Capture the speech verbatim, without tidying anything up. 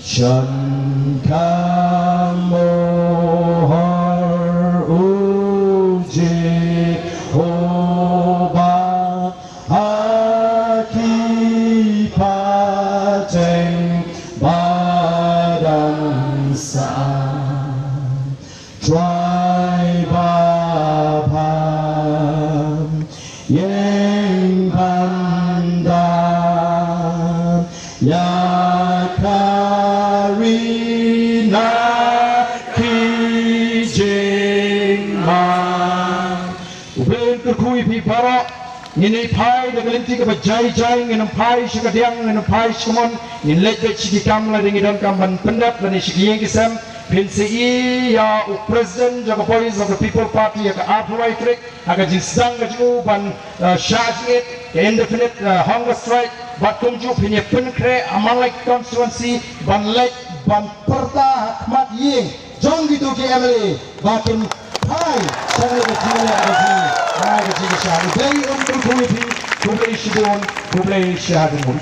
Shan ka mohor u Jehobah ha ki pateng ba dang sah. Trai ba pham ïeng ban da ïa ka ri na ki jingma. U Blei un kyrkhu ïa phi baroh. Ngin ïa phai da ka lynti kaba jai jai, ngin ym phai sha ka diang, ngin ym phai sha ka mon, ngin leit beit sha ki kam lada ngi donkam ban pyndep lane sha ki ïing ki sem. Phin sa ïohi ïa u president jong ka Voice of the People Party ha ka arphew lai tarik ha ka jingsdang ka jong u ban, eh, shah jingit, ka indefinite, eh, hunger strike, bad kumjuh phin ïa pynkhreh ha man la ki constituency ban leit ban pyrta ha khmat ïing jong kito ki M L A ba kin phai sha kane ka jingïaleh ka jing, ka jingkyrshan. U Blei un kyrkhu ïa phi, khublei shibun, khublei shibun.